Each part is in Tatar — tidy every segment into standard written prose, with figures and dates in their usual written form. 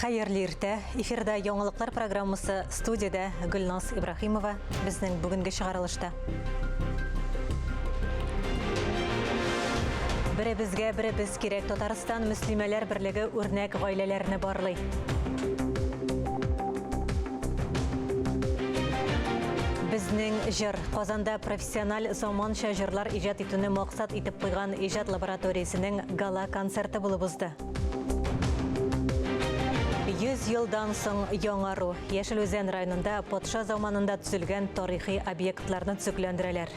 Хәерле иртә. Эфирда яңалыклар программасы студиядә Гөлназ Ибрахимова безнең бүгенге чыгарылышта. Беребезгә беребез кирәк. Татарстан мөслимәләр берлеге үрнәк гаиләләрне барлый. Безнең җыр Казанда профессиональ заманча җырлар иҗат итүне максат итеп куйган иҗат лабораториясенең гала-концерты булып узды. 100 елдан соң яңару. Яшел Үзән районында патша заманында төзелгән тарихи объектларны төзекләндерәләр.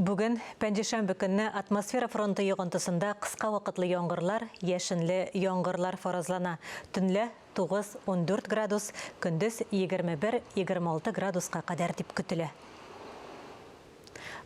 Бүген, пәнҗешәмбе көнне атмосфера фронты йогынтысында кыска вакытлы яңгырлар, яшенле яңгырлар фаразлана. Төнлә 9, 14 градус, көндез 21, 26 градуска кадәр дип көтелә.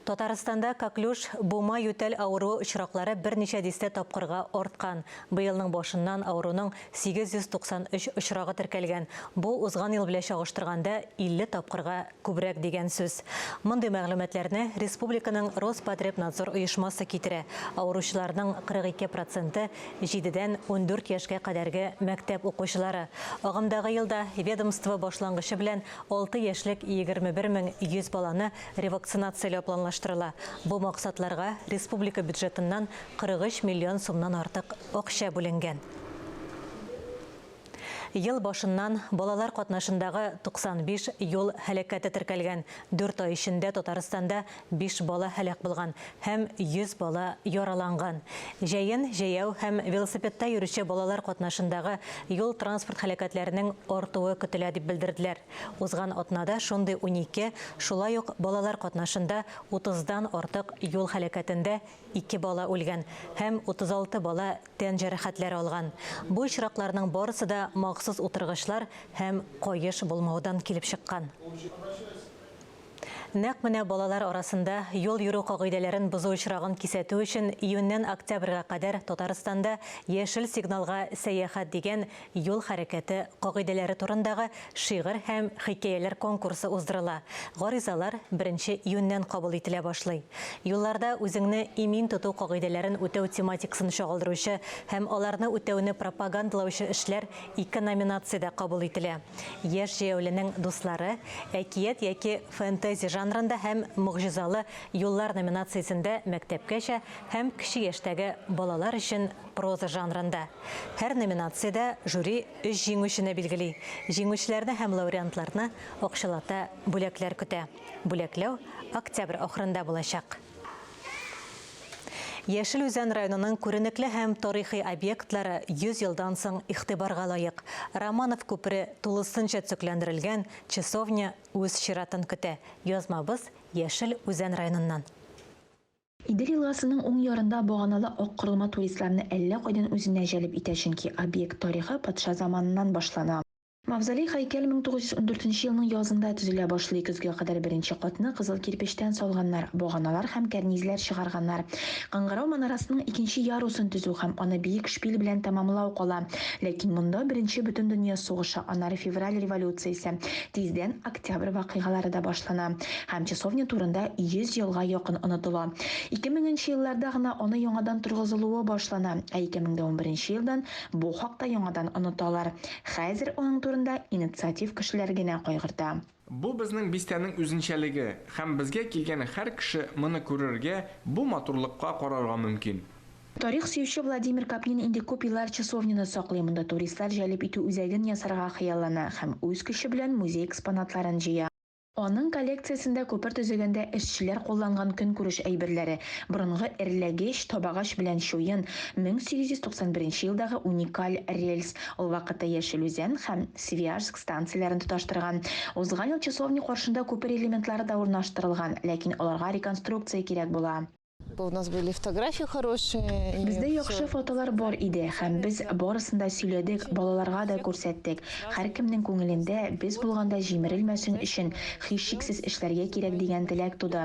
Татарстанда коклюш, бума ютәл авыруы очраклары берничә дистә тапкырга арткан. Быелның башыннан авыруның 893 очрагы теркәлгән. Бу узган ел белән чагыштырганда 50 тапкырга күбрәк дигән сүз. Мондый мәгълүматларны республиканың Роспотребнадзор оешмасы китерә. Авыручыларның 42 проценты җидедән 14 яшькә кадәрге мәктәп укучылары. Агымдагы елда ведомство башлангычы белән 6 яшьлек 21 мең 100 баланы ревакцинацияләү планлаштырыла. Бу максатларга республика бюджетыннан 43 миллион сумнан артык акча бүленгән. Ел башыннан балалар катнашындагы 95 юл һәлакәте теркәлгән. Дүрт ай эчендә Татарстанда биш бала һәлак булган һәм 100 бала яраланган. Җәен җәяү һәм велосипедта йөрүче балалар катнашындагы юл-транспорт һәлакәтләренең артуы көтелә, дип белдерделәр. Узган атнада шундый 12, шулай ук балалар катнашында утыздан артык юл һәлакәтендә ике бала үлгән һәм 36 бала тән җәрәхәтләре алган. Бу очракларның барысы да махсус утыргычлар һәм каеш булмаудан килеп чыккан. Нәкъ менә балалар арасында юл йөрү кагыйдәләрен бозу очрагын кисәтү өчен июньнән октябрьгә кадәр Татарстанда Яшел сигналга сәяхәт дигән юл хәрәкәте кагыйдәләре турындагы шигырь һәм хикәяләр конкурсы уздырыла. Гаризалар беренче июньнән кабул ителә башлый. Юлларда үзеңне имин тоту кагыйдәләрен үтәү тематикасын чагылдыручы һәм аларны үтәүне пропагандалаучы эшләр ике номинациядә кабул ителә, Яшь җәяүленең дуслары, әкият яки фэнтези жанрында һәм Могҗизалы юллар номинациясендә мәктәпкәчә һәм кече яшьтәге балалар өчен проза жанрында. Һәр номинациядә жюри өч җиңүчене билгели. Җиңүчеләрне һәм лауреантларны акчалата бүләкләр көтә. Бүләкләү октябрь ахырында булачак. Яшел Үзән районының күренекле һәм тарихи объектлары 100 елдан соң игътибарга лаек. Романов күпере тулысынча төзекләндерелгән, часовня үз чиратын көтә. Язмабыз Яшел Үзән районыннан. Идел елгасының уң ярында баганалы ак корылма туристларны әллә кайдан үзенә җәлеп итә, чөнки объект тарихы патша заманыннан башлана. Мавзолей һәйкәл 1914 нче елның язында төзелә башлый, көзгә кадәр беренче катны кызыл кирпечтән салганнар, баганалар һәм кәрнизләр чыгарганнар. Кыңгырау манарасының икенче ярусын төзү һәм аны биек шпиль белән тәмамлау кала. Ләкин монда Беренче бөтендөнья сугышы, аннары Февраль революциясе, тиздән Октябрь вакыйгалары да башлана һәм часовня турында 100 елга якын онытыла. 2000 нче елларда гына аны яңадан торгызылуы башлана, ә 2011 елдан бу хакта яңадан оныталар. Хәзер аның турында инициатив кешеләр генә кайгырта. Бу безнең бистәнең үзенчәлеге һәм безгә килгән һәр кеше моны күрергә, бу матурлыкка карарга мөмкин. Тарих сөюче Владимир Капнин инде күп еллар часовняны саклый, монда туристлар җәлеп итү үзәген ясарга хыяллана һәм үз көче белән музей экспонатларын җыя. Аның коллекциясендә күпер төзегәндә эшчеләр кулланган көнкүреш әйберләре, борынгы эрләгеч, табагач белән чуен, 1891 елдагы уникаль рельс, ул вакытта Яшел Үзән һәм Свияжск станцияләрен тоташтырган. Узган ел часовня каршында күпер элементлары да урнаштырылган, ләкин аларга реконструкция кирәк була. У нас были фотографии хорошие. Бездә яхшы фотолар бар иде һәм без барысын да сөйләдек, балаларга да күрсәттек. Һәркемнең күңелендә, без булганда җимерелмәсен өчен, һичшиксез эшләргә кирәк дигән теләк туды.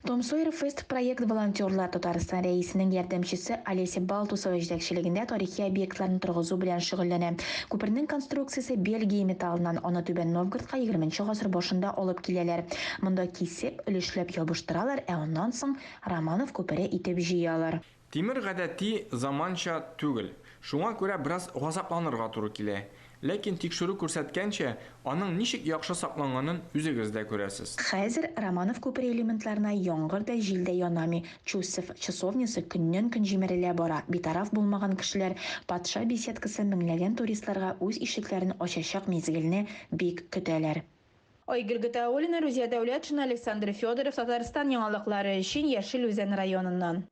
Том Сойер Фест проект волонтерлар Татарстан Рәисенең ярдәмчесе Олеся Балтусова җитәкчелегендә тарихи объектларны торгызу белән шөгыльләнә. Күпернең конструкциясе Бельгия металлыннан, аны Түбән Новгородка егерменче гасыр башында алып киләләр. Монда кисеп, өлешләп ябыштыралар, ә аннан соң Романов күпере итеп җыялар. Тимер гадәти, заманча түгел. Шуңа күрә бераз газапланырга туры килә. Ләкин тикшерү күрсәткәнчә, аның ничек яхшы сакланганын үзегез дә күрәсез. Хәзер Романов күпере элементларына яңгыр да, җил дә янамый. Чусов часовнясы көннән-көн җимерелә бара. Битараф булмаган кешеләр Патша беседкасы меңләгән туристларга үз ишекләрен ачачак мизгелне бик көтәләр. Айгөл Гатауллина, Рузия Дәүләтшина, Александр Федоров, Татарстан яңалыклары өчен Яшел Үзән районыннан.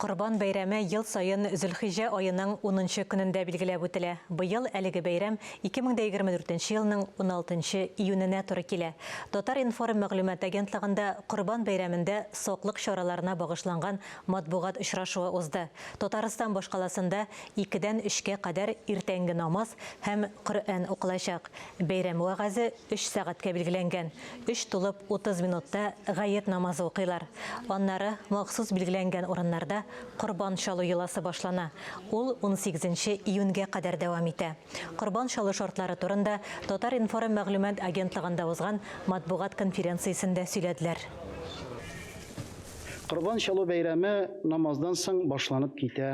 Корбан бәйрәме ел саен Зөлхиҗә аеның унынчы көнендә билгеләп үтелә. Быел әлеге бәйрәм 2024 елның уналтынчы июненә туры килә. Татар-информ мәгълүмат агентлыгында Корбан бәйрәмендә саклык чараларына багышланган матбугат очрашуы узды. Татарстан башкаласында икедән өчкә кадәр иртәнге намаз һәм Коръән укылачак. Бәйрәм вәгазе өч сәгатькә билгеләнгән. Өч тулып 30 минутта гает намазы укыйлар. Аннары махсус билгеләнгән урыннарда корбан чалу йоласы башлана. Ул унсигезенче июньгә кадәр дәвам итә. Корбан чалу шартлары турында Татар-информ мәгълүмат агентлыгында узган матбугат конференциясендә сөйләделәр. Корбан чалу бәйрәме намаздан соң башланып китә.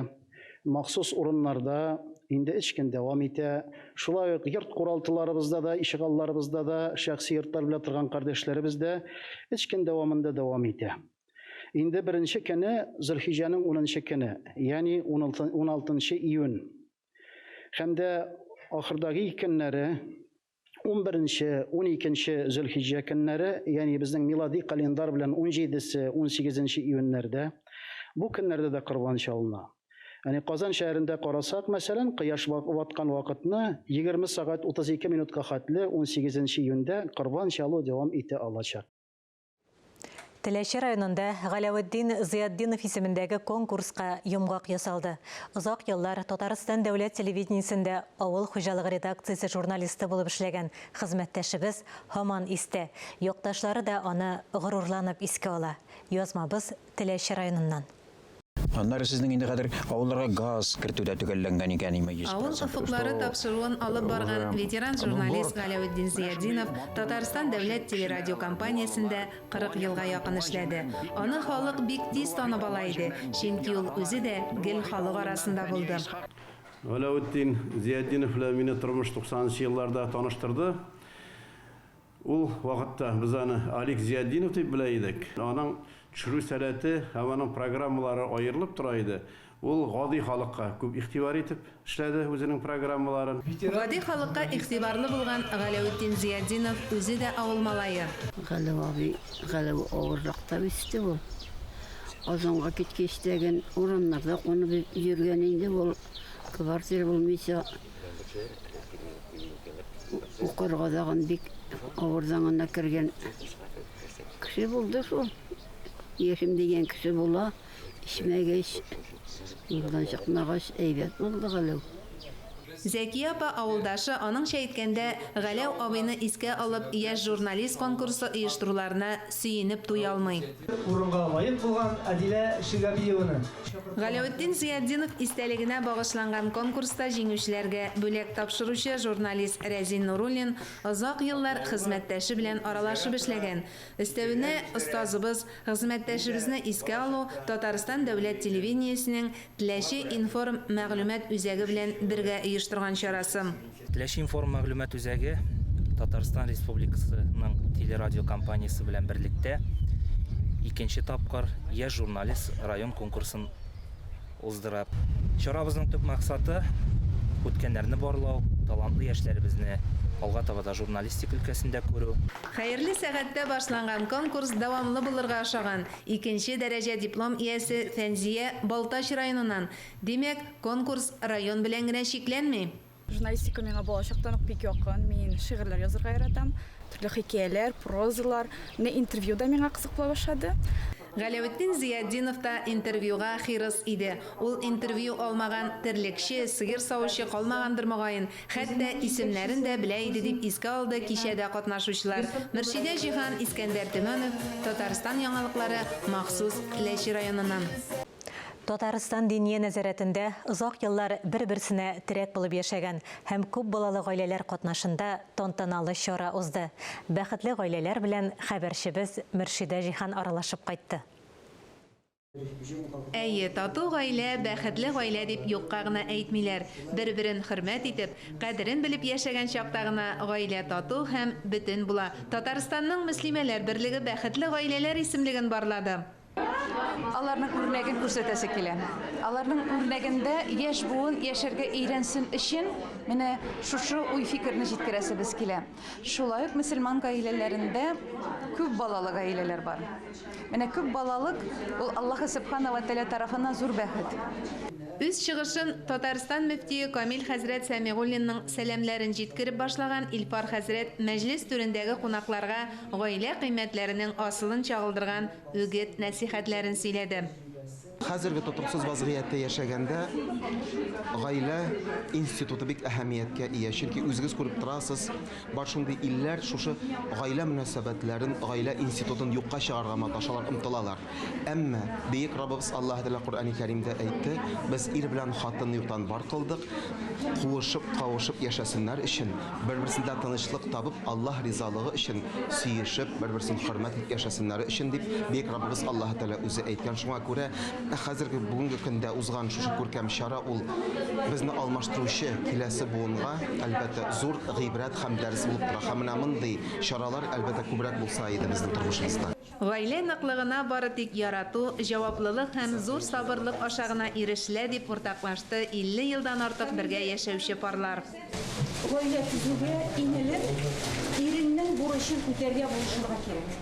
Махсус урыннарда инде өч көн дәвам итә. Шулай ук йорт куралтыларыбызда да, ишегалларыбызда да, шәхси йортлар белән торган кардәшләребез дә өч көн дәвамында дәвам итә. Инде беренче көне Зөлхиҗәнең унынчы көне, ягъни уналтынчы июнь. Һәм дә ахырдагы көннәре Унберенче, уникенче Зөлхиҗҗә көннәре, ягъни безнең милади календарь белән унҗидесе, унсигезенче июньнәрдә, бу көннәрдә дә корбан чалына. Ягъни Казан шәһәрендә карасак, мәсәлән, кояш баткан вакытны 20 сәгать 32 минутка хәтле унсигезенче июньдә корбан чалу дәвам итә алачак. Теләче районында Галәветдин Зыятдинов исемендәге конкурска йомгак ясалды. Озак еллар Татарстан дәүләт телевидениесендә авыл хуҗалыгы редакциясе журналисты булып эшләгән хезмәттәшебез һаман истә. Якташлары да аны горурланып искә ала. Язмабыз Теләче районыннан. Аннары сезнең инде хәзер авылларга газ кертү дә төгәлләнгән икән, име, 100 Авыл процент. офыклары тапшыруын алып барган ветеран журналист Галәветдин Зыятдинов Татарстан дәүләт телерадиокомпаниясендә 40 елга якын эшләде. Аны халык бик тиз танып ала иде, чөнки ул үзе дә гел халык арасында булды. Галәветдин Зыятдинов белән мине тормыш 90 нчы елларда таныштырды. Ул вакытта без аны Алик Зиятдинов дип белә идек. Аның төшерү сәләте һәм аның программалары аерылып тора иде. Ул гади халыкка күп игътибар итеп эшләде үзенең программаларын. Гади халыкка игътибарлы булган Галәветдин Зиятдинов үзе дә авыл малае. Галәү абый, Галәү авырлыкта үсте ул. Казанга киткәч тә ген урамнарда кунып йөргән инде ул, квартира булмыйча. Укырга тагын бик авырдан гына кергән кеше булды шул. Яшим дигән кеше була. Эчмәгәч, юлдан чыкмагач, әйбәт булды Галәү. Зәкия апа авылдашы, аныңча әйткәндә, Галәү абыйны искә алып, Яшь журналист конкурсы оештыруларына сөенеп туялмый. Урынга лаек булган Әдилә Шигабиеваны. Галәветдин Зыятдинов истәлегенә багышланган конкурста җиңүчеләргә бүләк тапшыручы журналист Рәзин Нуруллин озак еллар хезмәттәше белән аралашып эшләгән. Өстәвенә, остазыбыз, хезмәттәшебезне искә алу Татарстан дәүләт телевидениесенең Теләче информ мәгълүмат үзәге белән бергә оештырган чарасы. Теләче информ мәгълүмат үзәге Татарстан Республикасының телерадиокомпаниясе белән берлектә икенче тапкыр Яшь журналист район конкурсын уздыра. Чарабызның төп максаты, үткәннәрне барлау, талантлы яшьләребезне алга таба да журналистика өлкәсендә күрү. Хәерле сәгатьтә башланган конкурс дәвамлы булырга ошаган. Икенче дәрәҗә диплом иясе Фәнзия Балтач районыннан. Димәк, конкурс район белән генә чикләнми. Журналистика миңа балачактан ук бик якын. Мин шигырьләр язырга яратам. Төрле хикәяләр, прозалар. Менә интервью да миңа кызык була башлады. Галәветдин Зыятдинов та интервьюга хирыс иде. Ул интервью алмаган терлекче, сыер савучы калмагандыр мөгаен, хәтта исемнәрен дә белә иде, дип искә алды кичәдә катнашучылар. Мөршидә Җиһан, Искәндәр Төмәнов, Татарстан яңалыклары, махсус Теләче районыннан. Татарстан Диния нәзарәтендә озак еллар бер-берсенә терәк булып яшәгән һәм күп балалы гаиләләр катнашында тантаналы чара узды. Бәхетле гаиләләр белән хәбәрчебез Мөршидә Җиһан аралашып кайтты. Әйе, тату гаилә, бәхетле гаилә дип юкка гына әйтмиләр. Бер-берен хөрмәт итеп, кадерен белеп яшәгән чакта гына гаилә тату һәм бөтен була. Татарстанның Мөслимәләр берлеге бәхетле гаиләләр исемлеген барлады. Аларның үрнәген күрсәтәсе килә. Аларның үрнәгендә яшь буын яшәргә өйрәнсен өчен менә шушы уй-фикерне җиткерәсебез килә. Шулай ук мөселман гаиләләрендә күп балалы гаиләләр бар. Менә күп балалык ул Аллаһы Сөбхана вә Тәгалә тарафыннан зур бәхет. Үз чыгышын Татарстан мөфтие Камил хәзрәт Сәмигуллинның сәламнәрен җиткереп башлаган Илфар хәзрәт мәҗлес түрендәге кунакларга гаилә кыйммәтләренең асылын чагылдырган үгет-нәсыйхәтләрен сөйләде. Хәзерге тотрыксыз вазгыятьтә яшәгәндә гаилә институты бик әһәмияткә ия. Чөнки үзегез күреп торасыз, бар шундый илләр шушы гаилә мөнәсәбәтләрен, гаилә институтын юкка чыгарырга маташалар, омтылалар. Әмма Бөек Раббыбыз Аллаһы Тәгалә Коръәни Кәримдә әйтте, без ир белән хатынны юктан бар кылдык, куышып, кавышып яшәсеннәр өчен, Бер-берсендә тынычлык табып, Аллаһ ризалыгы өчен сөешеп, бер-берсен хөрмәт итеп яшәсеннәре өчен дип, Бөек Раббыбыз Аллаһы Тәгалә үзе әйткән. Шуңа күрә хәзерге бүгенге көндә узган шушы күркәм чара ул безне алмаштыручы киләсе буынга, әлбәттә, зур гыйбрәт һәм дәрес булып тора. Һәм менә мондый чаралар, әлбәттә, күбрәк булса иде безнең тормышыбызда. Гаилә ныклыгына бары тик ярату, җаваплылык һәм зур сабырлык аша гына ирешелә, дип уртаклашты 50 елдан артык бергә яшәүче парлар. Гаилә төзүгә иң элек иреңнең бурычын үтәргә булышырга кирәк.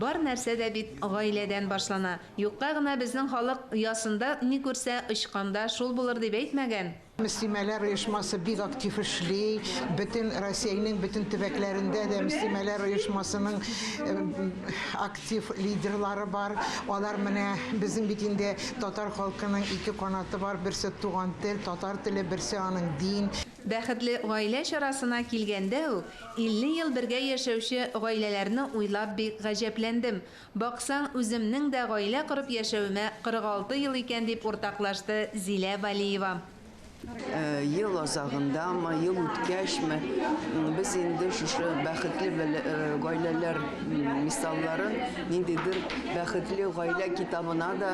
Бар нәрсә дә бит гаиләдән башлана. Юкка гына безнең халык оясында ни күрсә, очканда шул булыр дип әйтмәгән. Мөслимәләр оешмасы бик актив эшли. Бөтен Россиянең бөтен төбәкләрендә дә Мөслимәләр оешмасының актив лидерлары бар. Алар менә безнең бит инде татар халкының ике канаты бар, берсе туган тел, татар теле, берсе аның дин. Бәхетле гаилә чарасына килгәндә үк, 50 ел бергә яшәүче гаиләләрне уйлап бик гаҗәпләндем. Баксаң, үземнең дә гаилә корып яшәвемә 46 ел икән, дип уртаклашты Зилә Вәлиева. Ел азагындамы, ел үткәчме, без инде шушы бәхетле гаиләләр мисалларын ниндидер бәхетле гаилә китабына да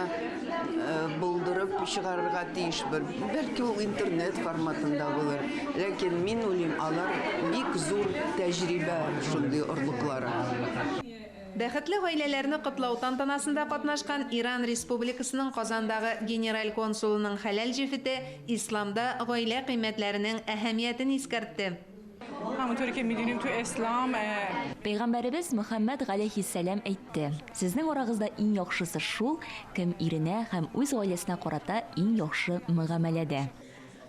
булдырып чыгарырга тиешбез. Бәлки ул интернет форматында булыр. Ләкин мин уйлыйм, алар бик зур тәҗрибә шундый орлыклары. Бәхетле гаиләләрне котлау тантанасында катнашкан Иран Республикасының Казандагы Генераль консулының хәләл җефете исламда гаилә кыйммәтләренең әһәмиятен искәртте. Пәйгамбәребез Мөхәммәд галәйһиссәлам әйтте, Сезнең арагызда иң яхшысы шул, кем иренә һәм үз гаиләсенә карата иң яхшы мөгамәләдә.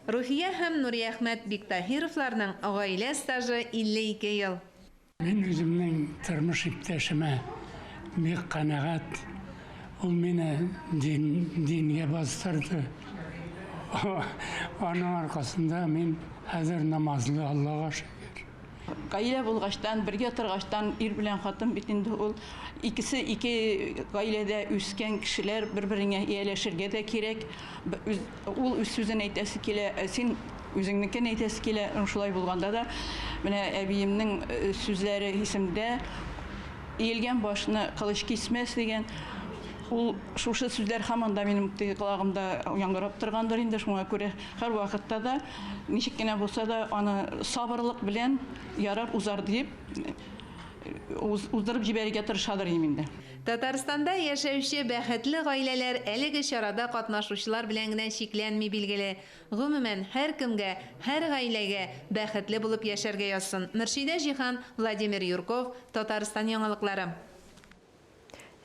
Руфия һәм Нуриәхмәт Биктаһировларның гаилә стажы 52 ел. Мин үземнең тормыш иптәшемә бик канәгать. Ул мине дин, дингә бастырды. Аның аркасында мин хәзер намазлы, Аллага шөкер. Гаилә булгачтан, бергә торгачтан, ир белән хатын бит инде ул икесе ике гаиләдә үскән кешеләр, бер-береңә ияләшергә дә кирәк. Ул үз сүзен әйтәсе килә, ә син үзеңнекен әйтәсе килә. Шулай булганда да, менә әбиемнең сүзләре исемдә, иелгән башны кылыч кисмәс дигән. Ул шушы сүзләр һаман да минем теге колагымда яңгырап торгандыр инде, шуңа күрә һәрвакытта да ничек кенә булса да аны сабырлык белән ярар узар диеп уздырып җибәрергә тырышадыр идем инде. Татарстанда яшәүче бәхетле гаиләләр әлеге чарада катнашучылар белән генә чикләнми, билгеле. Гомумән, һәркемгә, һәр гаиләгә бәхетле булып яшәргә язсын. Мөршидә Җиһан, Владимир Юрков, Татарстан яңалыклары.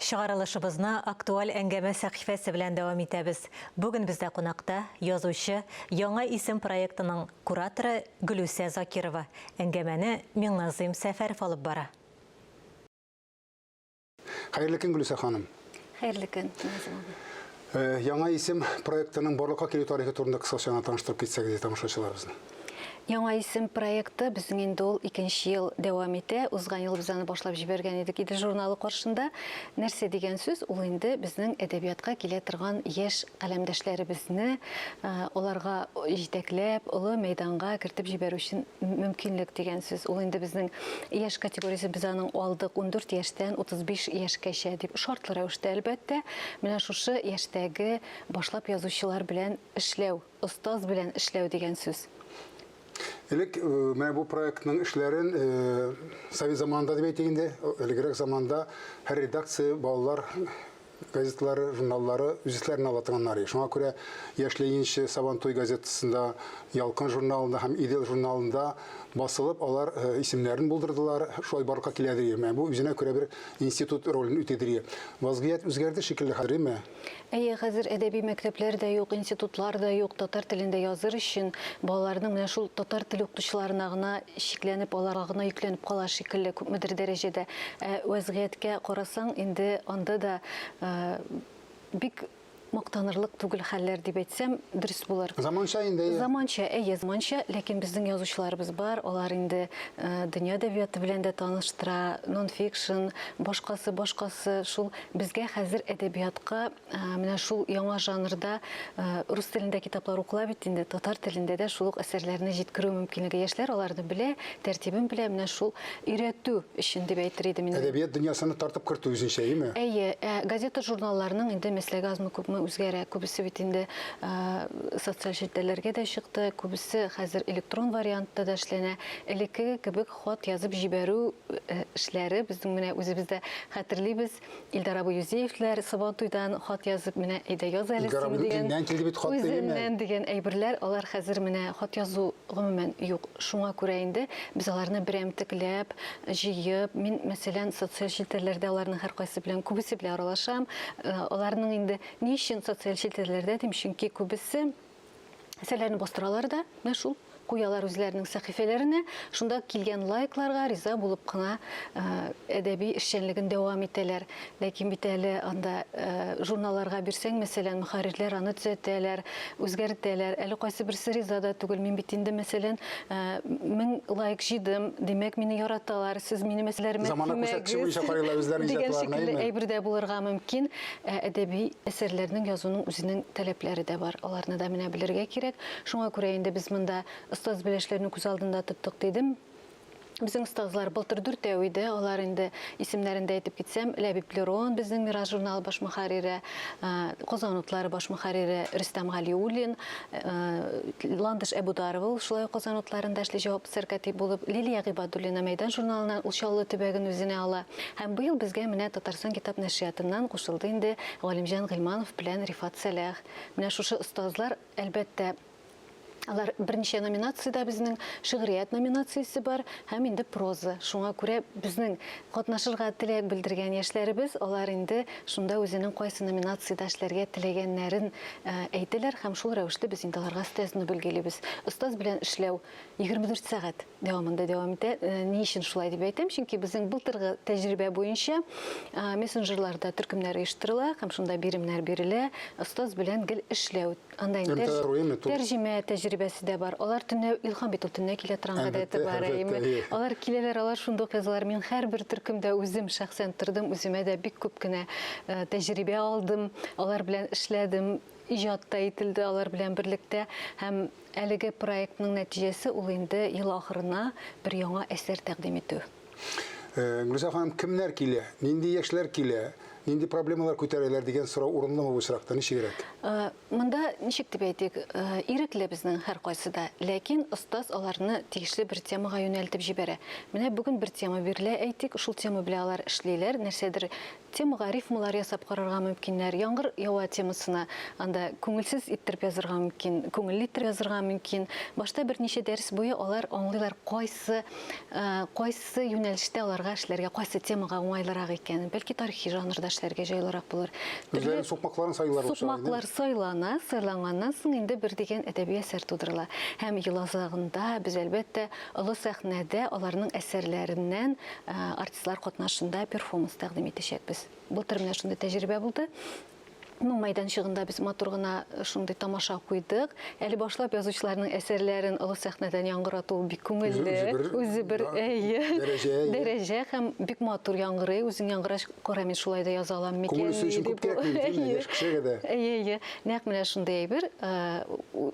Чыгарылышыбызны актуаль әңгәмә сәхифәсе белән дәвам итәбез. Бүген бездә кунакта язучы, Яңа исем проектының кураторы Гөлүсә Закирова. Әңгәмәне Миңназыйм Сәфәров алып бара. Хәерле көн, Гөлүсә ханым. Хәерле көн, Назым абый. Яңа исем проектының барлыкка килү тарихы турында кыскача гына таныштырып китсәгез иде тамашачыларыбызны. Яңа исем проекты безнең инде ул икенче ел дәвам итә. Узган ел без аны башлап җибәргән идек Идел журналы каршында. Нәрсә дигән сүз? Ул инде безнең әдәбиятка килә торган яшь каләмдәшләребезне аларга җитәкләп, олы мәйданга кертеп җибәрү өчен мөмкинлек дигән сүз. Ул инде безнең яшь категориясе, без аның алдык 14 яшьтән 35 яшькәчә дип, шартлы рәвештә, әлбәттә. Менә шушы яшьтәге башлап язучылар белән эшләү, остаз белән эшләү дигән сүз. Элек менә бу проектның эшләрен совет заманында дип әйтик инде, элегрәк заманда һәр редакция балалар газеталары, журналлары үз өсләренә ала торганнар иде. Шуңа күрә Яшь Ленинчы, Сабантуй газетасында, Ялкын журналында һәм Идел журналында басылып, алар исемнәрен булдырдылар. Шулай барлыкка киләдер иде. Менә бу үзенә күрә бер институт ролен үтидер иде. Вазгыять үзгәрде шикелле хәзер, әйме? Әйе, хәзер әдәби мәктәпләр дә юк, институтлар да юк. Татар телендә языр өчен балаларның менә шул татар теле укытучыларына гына чикләнеп, аларга гына йөкләнеп кала шикелле күпмедер дәрәҗәдә. Ә вәзгыятькә карасаң, инде анда да бик мактанырлык түгел хәлләр дип әйтсәм, дөрес булыр. Заманча инде, әйе. Заманча, әйе, заманча, ләкин безнең язучыларыбыз бар, алар инде дөнья әдәбияты белән дә таныштыра, нон-фикшн, башкасы, башкасы, шул безгә хәзер әдәбиятка Менә шул яңа жанрда рус телендә китаплар укыла бит инде, татар телендә дә шул ук әсәрләрне җиткерү мөмкинлеге. Яшьләр аларны белә, тәртибен белә, менә шул өйрәтү өчен дип әйтер идем инде. Әдәбият дөньясына тартып кертү үзенчә, әйеме? Әйе, ә газета-журналларның инде мәсләге азмы-күпме үзгәрә. Күбесе бит инде социаль челтәрләргә дә чыкты, күбесе хәзер электрон вариантта да эшләнә. Элеккеге кебек хат язып җибәрү эшләре безнең менә үзебез дә хәтерлибез, Илдар абый Юзеевләр Сабантуйдан хат язып, менә әйдә яз әле Илдар син абыйның дигән. үзеннән килде бит хат, әйеме? Үзеннән дигән әйберләр, алар хәзер менә хат язу гомумән юк. Шуңа күрә инде без аларны берәмтекләп, җыеп, мин, мәсәлән, социаль челтәрләрдә аларның һәркайсы белән, күбесе белән аралашам. Аларның инде ни өчен социаль челтәрләрдә дим, чөнки күбесе әсәрләрне бастыралар да, менә шул куялар үзләренең сәхифәләренә, шунда килгән лайкларга риза булып кына әдәби эшчәнлеген дәвам итәләр. Ләкин бит әле анда журналларга бирсәң, мәсәлән, мөхәррирләр аны төзәтәләр, үзгәртәләр. Әле кайсы берсе риза да түгел. Мин бит инде, мәсәлән, 1000 лайк җыйдым, димәк, мине яраталар, сез минем әсәрләремә Замана күрсәткече буенча карыйлар үзләренең дигән иҗатларына, шикелле әйеме? әйбер дә булырга мөмкин. Ә әдәби әсәрләрнең язуның үзенең таләпләре дә бар. Аларны да менә белергә кирәк. Шуңа күрә инде без монда остаз беләшләрне күз алдында тоттык дидем. Безнең остазлар былтыр дүртәү иде. Алар инде исемнәрен дә әйтеп китсәм, Ләбиб Лерон, безнең Мирас журналы баш мөхәррире, Казан утлары баш мөхәррире Рөстәм Галиуллин, Ландыш Әбударова, ул шулай ук Казан утларында эшли җаваплы сәркатип булып, Лилия Гыйбадуллина Мәйдан журналыннан ул Чаллы төбәген үзенә ала. Һәм быел безгә менә Татарстан китап нәшриятыннан кушылды инде Галимҗан Гыйльманов белән Рифат Сәлах. Менә шушы остазлар, әлбәттә, алар берничә номинациядә безнең шигърият номинациясе бар һәм инде проза. Шуңа күрә безнең катнашырга теләк белдергән яшьләребез, алар инде шунда үзенең кайсы номинациядә эшләргә теләгәннәрен әйтәләр һәм шул рәвешле без инде аларга остазны билгелибез. Остаз белән эшләү 24 сәгать. Дәвамында дәвам итә. Ни өчен шулай дип әйтәм? Чөнки безнең былтыргы тәҗрибә буенча мессенджерларда төркемнәр оештырыла һәм шунда биремнәр бирелә. Остаз белән гел эшләү. Анда инде тәрҗемә тәҗрибәсе дә бар. Алар төнлә, Илһам бит ул төнлә килә торган гадәте бар, әйеме? Алар киләләр, алар шунда ук язалар. Мин һәрбер төркемдә үзем шәхсән тордым, үземә дә бик күп кенә тәҗрибә алдым, алар белән эшләдем. Иҗат та ителде алар белән берлектә һәм әлеге проектның нәтиҗәсе ул инде ел ахырына бер яңа әсәр тәкъдим итү. Гөлүсә ханым, кемнәр килә, нинди яшьләр килә, нинди проблемалар күтәрәләр дигән сорау урынлымы бу очракта, ничегрәк? Монда ничек дип әйтик, ирекле безнең һәркайсы да, ләкин остаз аларны тиешле бер темага юнәлтеп җибәрә. Менә бүген бер тема бирелә, әйтик, шул тема белән алар эшлиләр, нәрсәдер Темага рифмалар ясап карарга мөмкиннәр. Яңгыр ява темасына анда күңелсез иттереп язырга мөмкин, күңелле иттереп язырга мөмкин. Башта берничә дәрес буе алар аңлыйлар, кайсы, кайсы юнәлештә аларга эшләргә, кайсы темага уңайлырак икәнен. Бәлки тарихи жанрда эшләргә җайлырак булыр. Үзләренең сукмакларын сайлыйлар булса, Сукмаклар сайлана, сайланганнан соң инде бер дигән әдәби әсәр тудырыла. Һәм ел азагында без, әлбәттә, олы сәхнәдә аларның әсәрләреннән артистлар катнашында перформанс тәкъдим итәчәкбез. Без былтыр менә шундый тәҗрибә булды. Моң мәйданчыгында без матур гына шундый тамаша куйдык. Әле башлап язучыларның әсәрләрен олы сәхнәдән яңгырату бик күңелле. Үзе бер, әйе. Дәрәҗә. Дәрәҗә һәм бик матур яңгырый. Үзең яңгырач, кара мин шулай да яза алам микән? Күңел үсү өчен күп кирәкми бит, яшь кешегә дә. Әйе, әйе. Нәкъ менә шундый әйбер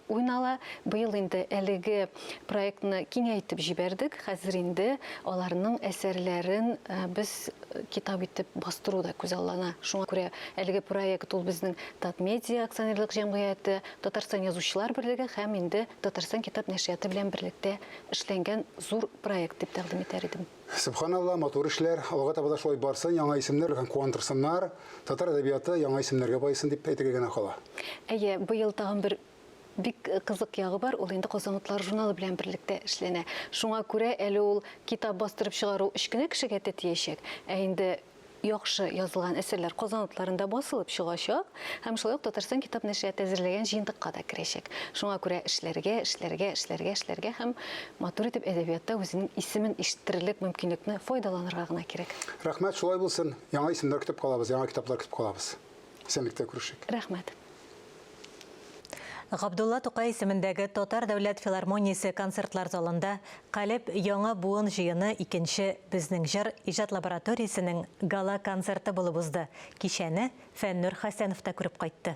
уйнала. Быел инде әлеге проектны киңәйтеп җибәрдек. Хәзер инде аларның әсәрләрен без китап итеп бастыру да күзаллана. Шуңа күрә әлеге проект ул безнең Татмедиа акционерлык җәмгыяте, Татарстан Язучылар берлеге һәм инде Татарстан китап нәшрияты белән берлектә эшләнгән зур проект дип тәкъдим итәр идем. Сөбханалла, матур эшләр, алга таба да шулай барсын, яңа исемнәр белән куандырсыннар, татар әдәбияты яңа исемнәргә баесын дип әйтергә генә кала. Әйе, быел тагын бер Бик кызык ягы бар, ул инде Казан утлары журналы белән берлектә эшләнә. Шуңа күрә әле ул китап бастырып чыгару өч кенә кешегә тәтиячәк, ә инде яхшы язылган әсәрләр Казан утларында басылып чыгачак һәм шулай ук Татарстан китап нәшрияты әзерләгән җыентыкка да керәчәк. Шуңа күрә эшләргә, эшләргә, эшләргә, эшләргә һәм матур итеп әдәбиятта үзенең исемен ишеттерерлек мөмкинлекне файдаланырга гына кирәк. Рәхмәт, шулай булсын. Яңа исемнәр көтеп калабыз, яңа китаплар көтеп калабыз. Исәнлектә күрешик. Рәхмәт. Габдулла Тукай исемендәге Татар дәүләт филармониясе концертлар залында Калеб яңа буын җыены икенче Безнең җыр иҗат лабораториясенең гала-концерты булып узды. Кичәне Фәннүр Хәсәнов та күреп кайтты.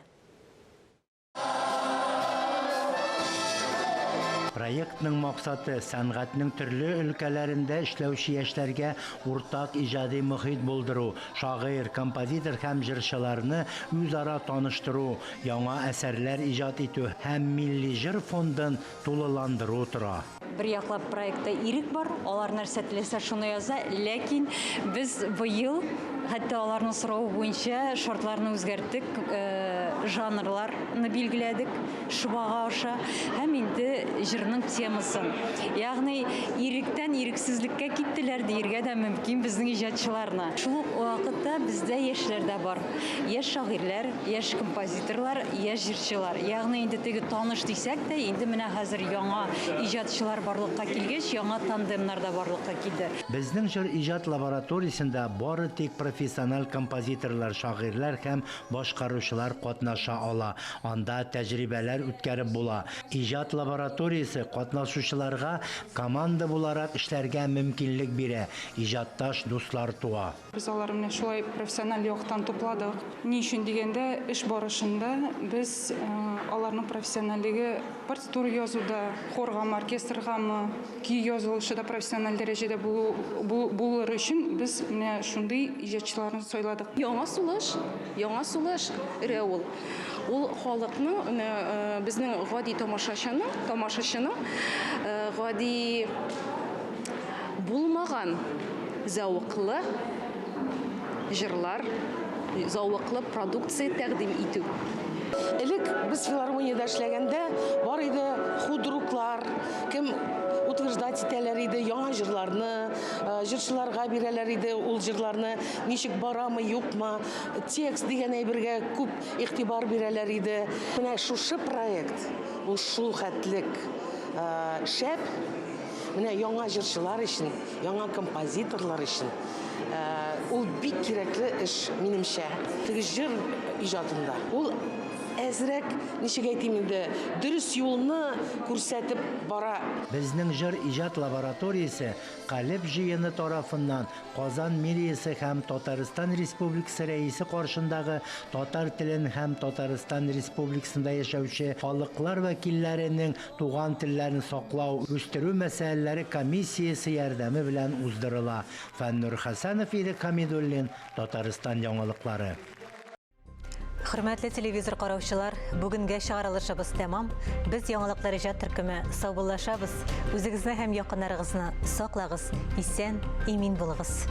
Проектның максаты, сәнгатьнең төрле өлкәләрендә эшләүче яшьләргә уртак иҗади мохит булдыру, шагыйрь, композитор һәм җырчыларны үзара таныштыру, яңа әсәрләр иҗат итү һәм милли җыр фондын тулыландыру тора. Бер яклап проектта ирек бар, алар нәрсә теләсә шуны яза, ләкин без быел хәтта аларның соравы буенча шартларны үзгәрттек, жанрларны билгеләдек шобага аша һәм инде җырның темасын. Ягъни иректән ирексезлеккә киттеләр диергә дә мөмкин безнең иҗатчыларны. Шул ук вакытта бездә яшьләр дә бар. Яшь шагыйрьләр, яшь композиторлар, яшь җырчылар. Ягъни инде теге таныш дисәк тә, инде менә хәзер яңа иҗатчылар барлыкка килгәч, яңа тандемнар да барлыкка килде. Безнең җыр иҗат лабораториясендә бары тик профессиональ композиторлар, шагыйрьләр һәм башкаручылар катнаша ала. Анда тәҗрибәләр үткәреп була. Иҗат лабораториясе катнашучыларга команда буларак эшләргә мөмкинлек бирә, иҗатташ дуслар туа. Без аларны менә шулай профессиональ яктан тупладык. Ни өчен дигәндә, эш барышында без аларның профессиональлеге партитура язуда, хоргамы, оркестргамы, көй язылышы да профессиональ дәрәҗәдә булу булыр өчен без менә шундый иҗатчыларны сайладык. Яңа сулыш, яңа сулыш өрә ул. Ул халыкның, менә безнең гади тамашачының, тамашачының гади булмаган зәвыклы җырлар, зәвыклы продукция тәкъдим итү. Элек без филармониядә эшләгәндә бар иде худруклар, кем утверждать итәләр иде яңа җырларны, җырчыларга бирәләр иде ул җырларны, ничек барамы, юкмы. Текст дигән әйбергә күп игътибар бирәләр иде. Менә шушы проект, ул шул хәтлек шәп, менә яңа җырчылар өчен, яңа композиторлар өчен ул бик кирәкле эш, минемчә. Теге җыр иҗатында ул әзрәк, ничек әйтим инде, дөрес юлны күрсәтеп бара. Безнең җыр иҗат лабораториясе Калеб җыены тарафыннан Казан мэриясе һәм Татарстан Республикасы Рәисе каршындагы татар телен һәм Татарстан Республикасында яшәүче халыклар вәкилләренең туган телләрен саклау, үстерү мәсьәләләре комиссиясе ярдәме белән уздырыла. Фәннур Хәсәнов, Ирек Хәмидуллин, Татарстан яңалыклары. Хөрмәтле телевизор караучылар, бүгенгә чыгарылышыбыз тәмам. Без яңалыклар иҗат төркеме саубуллашабыз. Үзегезне һәм якыннарыгызны саклагыз, исән, имин булыгыз.